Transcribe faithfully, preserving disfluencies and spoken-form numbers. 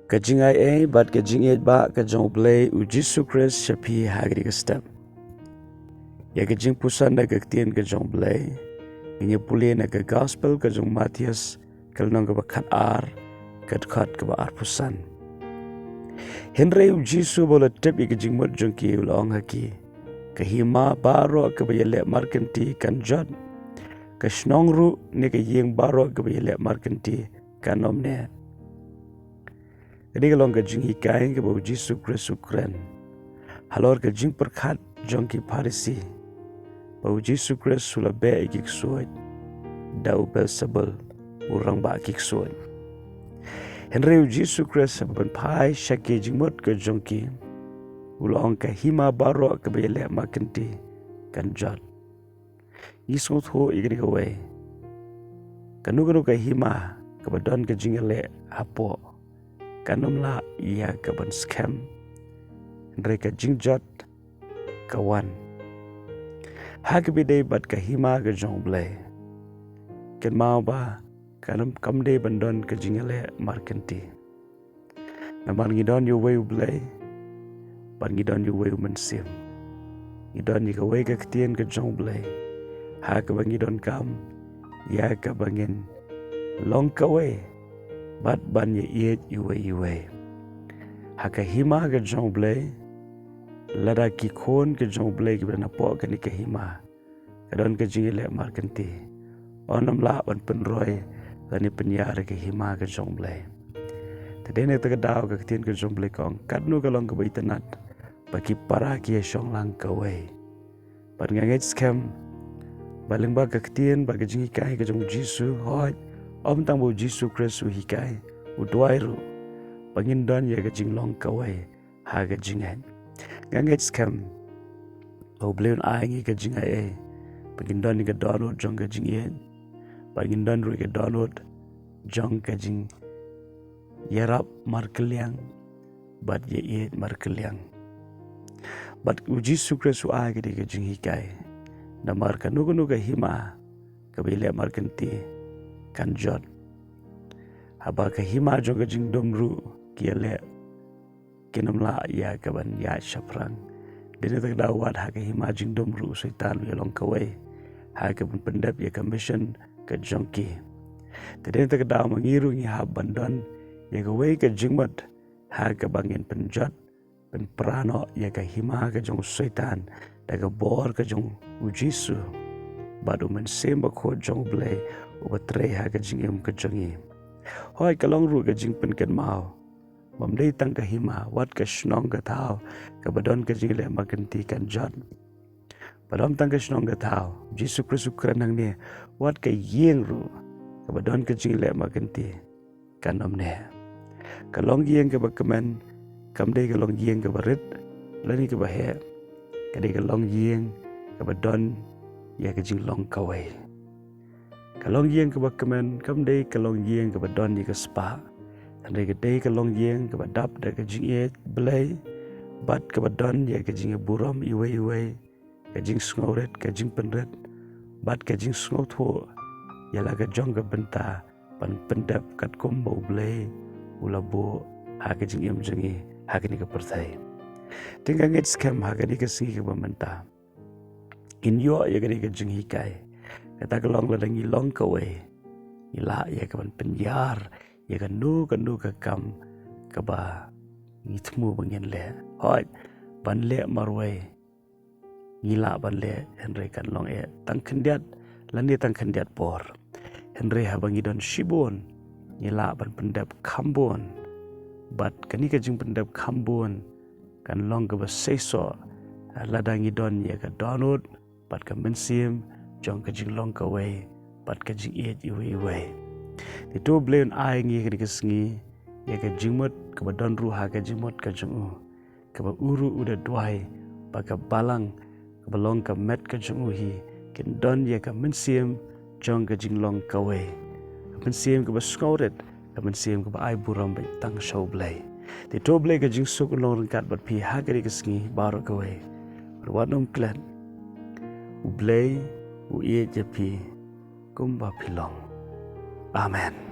Ka jingai ei bad ka jingïeit ba ka jong U Blei U Jisu Khrist sha phi ha kane ka step. Ïa ka jingpuson na ka ktien ka jong U Blei ngin ïa pule na ka Gospel ka jong Mathaios ka lynnong kaba khat ar, ka dkhot kaba arphew san. Hynrei U Jisu ba u la tip ïa ka jingmut jong ki u la ong ha ki, ka hima baroh kaba ïaleh markynti kan jot. Ka shnong ruh ne ka ïing baroh kaba ïaleh markynti kan ym neh. Kane ka long ka jinghikai kaba U Jisu Khrist u kren halor ka jingpyrkhat jong ki Pharisi ba U Jisu Khrist u la beh ïa ki ksuid da u Belsebul, u rangbah ki ksuid. Hynrei U Jisu Khrist haba pynphai sha ki jingmut ka jong ki, u la ong ka hima baroh kaba ïaleh markynti kan jot. Ngi sngewthuh ïa kane kawei. Kano kano ka hima kaba don ka jingïaleh hapoh kan ym lah ïa ka ban skhem. Hynrei ka jingjot ka wan ha kaba ïadei bad ka hima ka jong U Blei. Kynmaw ba kan ym, kam dei ban don ka jingïaleh markynti. Namar ngi don ïa uwei U Blei bad ngi don ïa uwei U Mynsiem. Ngi don ïa kawei ka ktien ka jong U Blei ha kaba ngi donkam ïa kaba ngin long kawei bad ban ïaieit iwei iwei. Ha ka hima ka jong U Blei, lada ki khun ka jong U Blei kiba don hapoh kane ka hima ka don ka jingïaleh markynti, yn ym lah ban pynroi lane pynïar ïa ka hima ka jong U Blei. Te dei na kata ka daw ka ktien ka jong U Blei ka ong, katno ka long kaba itynnad ba ki para ki ïashong lang kawei. Bad nga ngeit skhem ba lyngba ka ktien bad ka jinghikai ka jong U Jisu, hooid, ym tang ba U Jisu Khrist u hikai, u duwai ruh ba ngin don ïa ka jinglong kawei ha ka jingngeit. Nga ngeit skhem ba U Blei un ai ngi ka jingai ei ba ngin don ïa ka dohnud jong ka jingïeit, ba ngin don ruh ïa ka dohnud jong ka jingïarap markylliang bad ïaieit markylliang. Bad U Jisu Khrist u ai ka dei ka jinghikai. Namar kano kano ka hima kaba ïaleh markynti kan jot. Haba ka hima jong ka jingdum ruh ki ïaleh, kin ym lah ïa ka ban ïaid shaphrang. Dei na kata ka daw wat ha ka hima jingdum ruh u Soitan u ïalong kawei ha ka ban pyndep ïa ka mission ka jong ki. Te dei na kata ka daw ma ngi ruh ngi hap ban don ïa kawei ka jingmut ha kaba ngin pynjot, pynpra noh ïa ka hima ka jong u Soitan da ka bor ka jong U Jisu bad U Mynsiem Bakhuid jong U Blei uba trei ha ka jingim ka jong ngi. Hooid, ka long ruh ka jingpynkynmaw bym dei tang ka hima, wat ka shnong ka thaw kaba don ka jingïaleh markynti kan jot. Bad ym tang ka shnong ka thaw, Jisu Khrist u kren hangne, wat ka ïing ruh kaba don ka jingïaleh markynti kan ym neh. Ka longïing kaba kmen kam dei ka longïing kaba rit lane kaba heh. Ka dei ka longïing kaba don ïa ka jinglong kawei. Ka longïing kaba kmen kam dei ka longïing kaba don ïa ka spah, hynrei ka dei ka longïing kaba dap da ka jingïeit Blei bad kaba don ïa ka jingïaburom iwei iwei, ka jingsngewrit, ka jingpynrit bad ka jingsngewthuh ïa la ka jong ka bynta ban pyndep katkum ba U Blei u la buh ha ka jingim jong ngi ha kane ka pyrthei. Te nga ngeit skhem ha kane ka sngi kaba mynta ngin ïoh ïa kane ka jinghikai. Kata ka long lada ngi long kawei, ngi lah ïa ka ban pynïar ïa kano kano ka kam kaba ngi thmu ba ngin leh. Hooid, ban leh marwei ngi lah ban leh, hynrei kan long eh tang khyndiat lane tang khyndiat por. Hynrei haba ngi don shibun ngi lah ban pyndep khambun. Bad kane ka jingpyndep khambun kan long kaba seisoh lada ngi don ïa ka dohnud bad ka mynsiem jong ka jinglong kawei bad ka jingïeit iwei iwei. Te to U Blei un ai ngi ha kane ka sngi ïa ka jingmut kaba don ruh ha ka jingmut ka jong u, kaba u ruh u da duwai ba ka balang kaba long ka met ka jong u hi kin don ïa ka mynsiem jong ka jinglong kawei, ka mynsiem kaba sngewrit, ka mynsiem kaba ai burom beit tang sha U Blei. Te to U Blei ka jingsuk un long ryngkat bad phi ha kane ka sngi baroh kawei. Bad wat nym klet, U Blei u ïeit ïa phi kumba phi long. Amen.